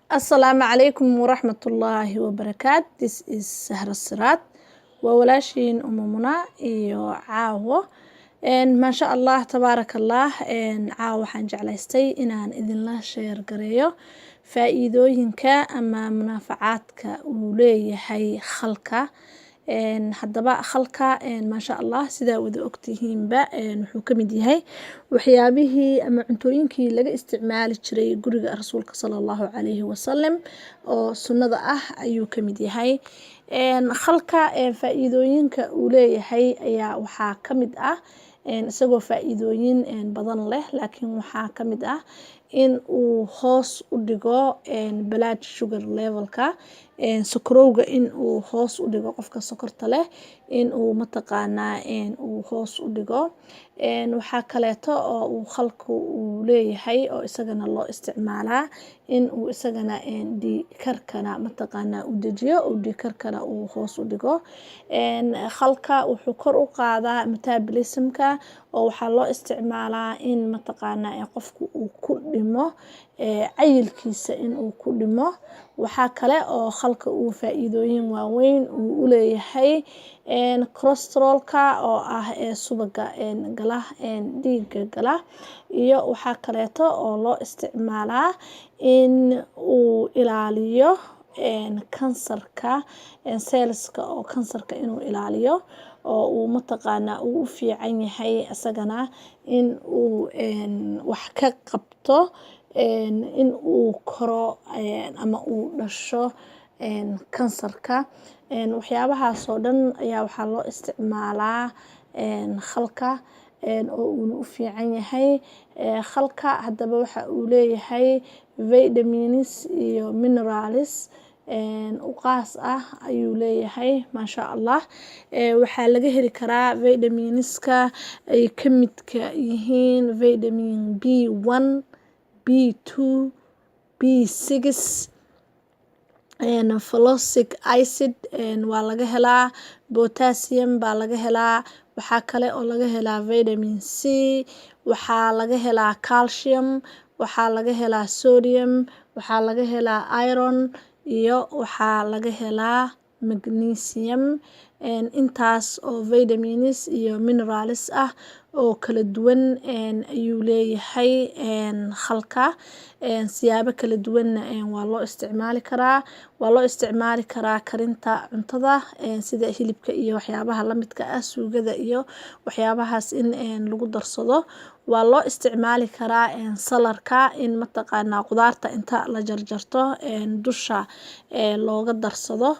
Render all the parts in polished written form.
Asalaamu calaykum waraxmatullaahi wabarakaat. This is Sahra Siraad, waa walaashiin Umumuna iyo caawo. Maasha Allah, tabaaraka Allah. Caawo waxaan jeclaystay inaan idinla share gareeyo faa-iidooyinka ama munaafacaadka uu leeyahay khalka. Haddaba khalka, maasha Allah, sidaa wada ogtihiinba, wuxuu ka mid yahay waxyaabihii ama cuntooyinkii laga isticmaali jiray guriga Rasuulka sala Allahu calayhi wasalam oo sunnada ah ayuu ka mid yahay. Khalka faa-iidooyinka uu leeyahay ayaa waxaa ka mid ah, isagoo faa-iidooyin badan leh, laakiin waxaa ka mid ah in uu hoos u dhigo blood sugar levelka, sokorowga in uu hoos u dhigo, qofka sokorta leh in uu mataqaanaa uu hoos u dhigo. Waxaa kaleeto oo uu khalku uu leeyahay oo isagana loo isticmaalaa in uu isagana dhiig karkana mataqaanaa uu dejiyo oo dhiig karkana uu hoos u dhigo. Khalka wuxuu kor u qaadaa metabolismka, oo waxaa loo isticmaalaa in mataqaanaa qofku uu ku dhimo cayilkiisa, in uu ku dhimo. Waxaa kale oo khalka uu faa-iidooyin waaweyn uu u leeyahay cholesterolka, oo ah subaga gala dhiigga gala. Iyo waxaa kaleeto oo loo isticmaalaa in uu ilaaliyo kansarka, cellska oo kansarka inuu ilaaliyo, oo uu mataqaanaa uu u fiican yahay isagana in uu wax ka qabto in uu koro ama uu dhasho kansarka. Waxyaabahaas oo dhan ayaa waxaa loo isticmaalaa khalka oo uuna u fiican yahay khalka. Haddaba waxa uu leeyahay vitamins iyo minerals u qaas ah ayuu leeyahay, maasha Allah. Waxaa laga heli karaa vitaminska ay ka midka yihiin vitamin B1, B2, B6, folic acid waa laga helaa, potassium baa laga helaa. Waxaa kale oo laga helaa vitamin C, waxaa laga helaa calcium, waxaa laga helaa sodium, waxaa laga helaa iron iyo waxaa laga helaa magnesium. Intaas oo vitamins iyo minerals ah oo kala duwan ayuu leeyahay khalka. Siyaabo kala duwanna waa loo isticmaali karaa. Waa loo isticmaali karaa karinta cuntada, sida hilibka iyo waxyaabaha lamidka ah, suugada iyo waxyaabahaas in lagu darsado. Waa loo isticmaali karaa saladka, in mataqaanaa qudaarta inta la jarjarto dusha looga darsado.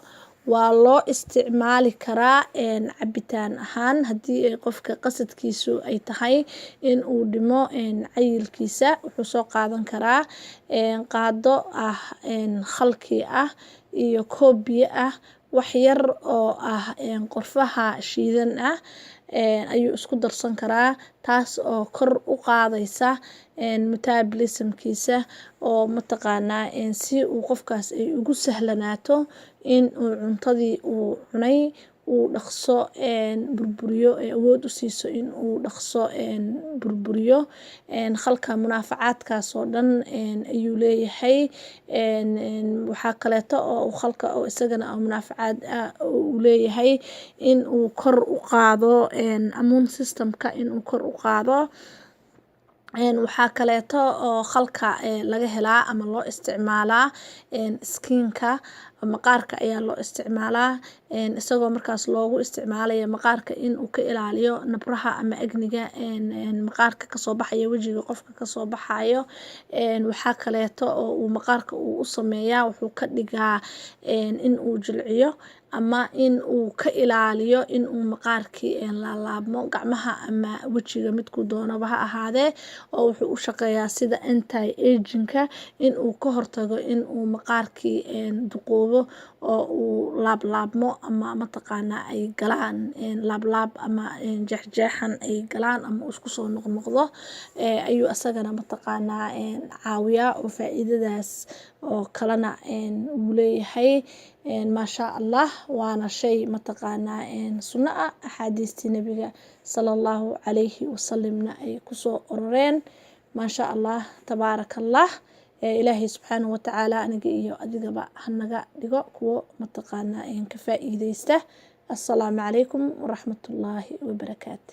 Waa loo isticmaali karaa cabitaan ahaan, haddii ay qofka qasadkiisu ay tahay in uu dhimo cayilkiisa. Wuxuu soo qaadan karaa qaado ah khalkii ah iyo koob biyo ah, wax yar oo ah qorfaha shiidan ah ayuu isku darsan karaa, taas oo kor u qaadaysa metabolismkiisa, oo mataqaanaa si uu qofkaas ay ugu sahlanaato in uu cuntadii uu cunay uu dhaqso burburiyo, ay awood u siiso in uu dhaqso burburiyo. Khalka munaafacaadkaas oo dhan ayuu leeyahay. Waxaa kaleeto oo khalka oo isagana munaafacaad uu leeyahay in uu kor u qaado immune systemka, in uu kor u qaado. Waxaa kaleeto oo khalka laga helaa ama loo isticmaalaa skinka, maqaarka ayaa loo isticmaalaa, isagoo markaas loogu isticmaalayo maqaarka in uu ka ilaaliyo nabraha ama acnega maqaarka kasoo baxayo, wejiga qofka kasoo baxayo. Waxaa kaleeto oo uu maqaarka uu u sameeyaa, wuxuu ka dhigaa in uu jilciyo ama in uu ka ilaaliyo in uu maqaarkii laalaabmo, gacmaha ama wejiga midkuu doonaba ha ahaadee, oo wuxuu u shaqeeyaa sida anti agingka, in uu ka hortago in uu maqaarkii duqoobo oo uu laablaabmo ama mataqaanaa ay galaan laablaab ama jeexjeexan ay galaan ama uu isku soo noqnoqdo ayuu asagana mataqaanaa caawiyaa, oo faa'iidadaas oo kalena wuu leeyahay, maasha Allah. Waana shay mataqaanaa sunno ah, axaadiistii Nabiga sala Allahu calayhi wasalamna ay kusoo urureen. Maasha Allah, tabaaraka Allah. Ilaahay subxaanahu watacaala aniga iyo adigaba hanaga dhigo kuwo mataqaanaa ka faa'iideysta. Assalaamu calaykum waraxmatullaahi wabarakaatu.